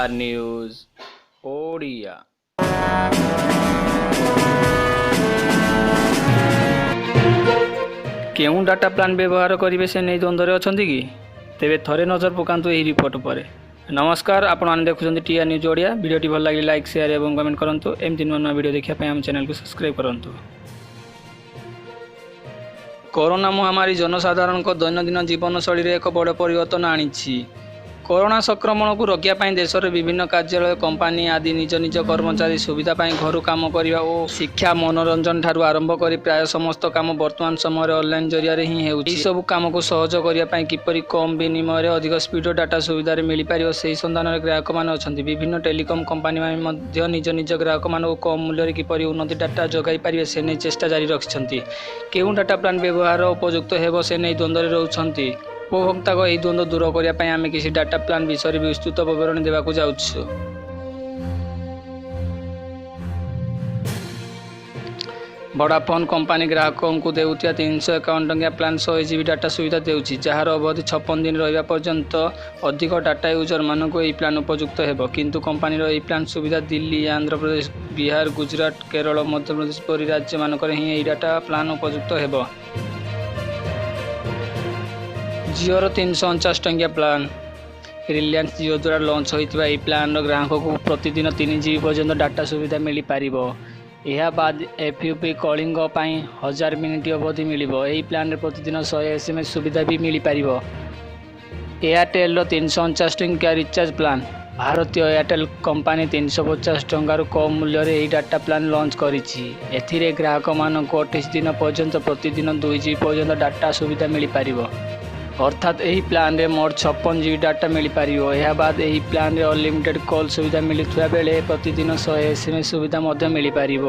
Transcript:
TR news Odia. କେଉଁ data plan ବ୍ୟବହାର କରିବେ ସେ ନେଇ ଦ୍ୱନ୍ଦ୍ୱରେ ଅଛନ୍ତି କି? ତେବେ ଥରେ ନଜର ପକାନ୍ତୁ ଏହି ରିପୋର୍ଟ ଉପରେ। ନମସ୍କାର, ଆପଣମାନେ ଦେଖୁଛନ୍ତି ଟିଆର୍ ନ୍ୟୁଜ୍ ଓଡ଼ିଆ। ଭିଡ଼ିଓଟି ଭଲ ଲାଗିଲେ ଲାଇକ୍, ସେୟାର ଏବଂ କମେଣ୍ଟ କରନ୍ତୁ। ଏମିତି ନୂଆ ନୂଆ ଭିଡ଼ିଓ ଦେଖିବା ପାଇଁ ଆମ ଚ୍ୟାନେଲକୁ ସବସ୍କ୍ରାଇବ୍ କରନ୍ତୁ। କରୋନା ମହାମାରୀ ଜନସାଧାରଣଙ୍କ ଦୈନନ୍ଦିନ ଜୀବନଶୈଳୀରେ ଏକ ବଡ଼ ପରିବର୍ତ୍ତନ ଆଣିଛି। କରୋନା ସଂକ୍ରମଣକୁ ରୋକିବା ପାଇଁ ଦେଶର ବିଭିନ୍ନ କାର୍ଯ୍ୟାଳୟ, କମ୍ପାନୀ ଆଦି ନିଜ ନିଜ କର୍ମଚାରୀ ସୁବିଧା ପାଇଁ ଘରୁ କାମ କରିବା ଓ ଶିକ୍ଷା, ମନୋରଞ୍ଜନ ଠାରୁ ଆରମ୍ଭ କରି ପ୍ରାୟ ସମସ୍ତ କାମ ବର୍ତ୍ତମାନ ସମୟରେ ଅନଲାଇନ୍ ଜରିଆରେ ହିଁ ହେଉଛି। ଏହିସବୁ କାମକୁ ସହଜ କରିବା ପାଇଁ କିପରି କମ୍ ବିନିମୟରେ ଅଧିକ ସ୍ପିଡର ଡାଟା ସୁବିଧାରେ ମିଳିପାରିବ, ସେହି ସନ୍ଧାନରେ ଗ୍ରାହକମାନେ ଅଛନ୍ତି। ବିଭିନ୍ନ ଟେଲିକମ୍ କମ୍ପାନୀମାନେ ମଧ୍ୟ ନିଜ ନିଜ ଗ୍ରାହକମାନଙ୍କୁ କମ୍ ମୂଲ୍ୟରେ କିପରି ଉନ୍ନତ ଡାଟା ଯୋଗାଇ ପାରିବେ, ସେ ନେଇ ଚେଷ୍ଟା ଜାରି ରଖିଛନ୍ତି। କେଉଁ ଡାଟା ପ୍ଲାନ୍ ବ୍ୟବହାର ଉପଯୁକ୍ତ ହେବ, ସେ ନେଇ ଦ୍ୱନ୍ଦ୍ୱରେ ରହୁଛନ୍ତି ଉପଭୋକ୍ତାଙ୍କ। ଏହି ଦ୍ୱନ୍ଦ୍ୱ ଦୂର କରିବା ପାଇଁ ଆମେ କିଛି ଡାଟା ପ୍ଲାନ୍ ବିଷୟରେ ବିସ୍ତୃତ ବିବରଣୀ ଦେବାକୁ ଯାଉଛୁ। ଭୋଡାଫୋନ୍ କମ୍ପାନୀ ଗ୍ରାହକଙ୍କୁ ଦେଉଥିବା 351 ଟଙ୍କିଆ ପ୍ଲାନ୍ 100 ଜିବି ଡାଟା ସୁବିଧା ଦେଉଛି, ଯାହାର ଅବଧି 56 ଦିନ ରହିବା ପର୍ଯ୍ୟନ୍ତ ଅଧିକ ଡାଟା ୟୁଜରମାନଙ୍କୁ ଏହି ପ୍ଲାନ୍ ଉପଯୁକ୍ତ ହେବ। କିନ୍ତୁ କମ୍ପାନୀର ଏହି ପ୍ଲାନ୍ ସୁବିଧା ଦିଲ୍ଲୀ, ଆନ୍ଧ୍ରପ୍ରଦେଶ, ବିହାର, ଗୁଜରାଟ, କେରଳ, ମଧ୍ୟପ୍ରଦେଶ ପରି ରାଜ୍ୟମାନଙ୍କରେ ହିଁ ଏହି ଡାଟା ପ୍ଲାନ୍ ଉପଯୁକ୍ତ ହେବ। ଜିଓର 349 ଟଙ୍କିଆ ପ୍ଲାନ୍। ରିଲାଏନ୍ସ ଜିଓ ଦ୍ୱାରା ଲଞ୍ଚ ହୋଇଥିବା ଏହି ପ୍ଲାନ୍ର ଗ୍ରାହକଙ୍କୁ ପ୍ରତିଦିନ 3 ଜିବି ପର୍ଯ୍ୟନ୍ତ ଡାଟା ସୁବିଧା ମିଳିପାରିବ। ଏହା ବାଦ ଏଫ୍ ୟୁ ପି କଲିଂ ପାଇଁ 1000 ମିନିଟ୍ ଅବଧି ମିଳିବ। ଏହି ପ୍ଲାନ୍ରେ ପ୍ରତିଦିନ 100 ଏସ୍ ଏମ୍ ଏସ୍ ସୁବିଧା ବି ମିଳିପାରିବ। ଏୟାରଟେଲ୍ର 349 ଟଙ୍କିଆ ରିଚାର୍ଜ ପ୍ଲାନ୍। ଭାରତୀୟ ଏୟାରଟେଲ୍ କମ୍ପାନୀ 350 ଟଙ୍କାରୁ କମ୍ ମୂଲ୍ୟରେ ଏହି ଡାଟା ପ୍ଲାନ୍ ଲଞ୍ଚ କରିଛି। ଏଥିରେ ଗ୍ରାହକମାନଙ୍କୁ 28 ଦିନ ପର୍ଯ୍ୟନ୍ତ ପ୍ରତିଦିନ 2 ଜିବି ପର୍ଯ୍ୟନ୍ତ ଡାଟା ସୁବିଧା ମିଳିପାରିବ। ଅର୍ଥାତ୍ ଏହି ପ୍ଲାନ୍ରେ ମୋଟ 56 ଜିବି ଡାଟା ମିଳିପାରିବ। ଏହା ବାଦ ଏହି ପ୍ଲାନ୍ରେ ଅନଲିମିଟେଡ୍ କଲ୍ ସୁବିଧା ମିଳୁଥିବା ବେଳେ ପ୍ରତିଦିନ 100 ଏସ୍ ଏମ୍ ଏସ୍ ସୁବିଧା ମଧ୍ୟ ମିଳିପାରିବ।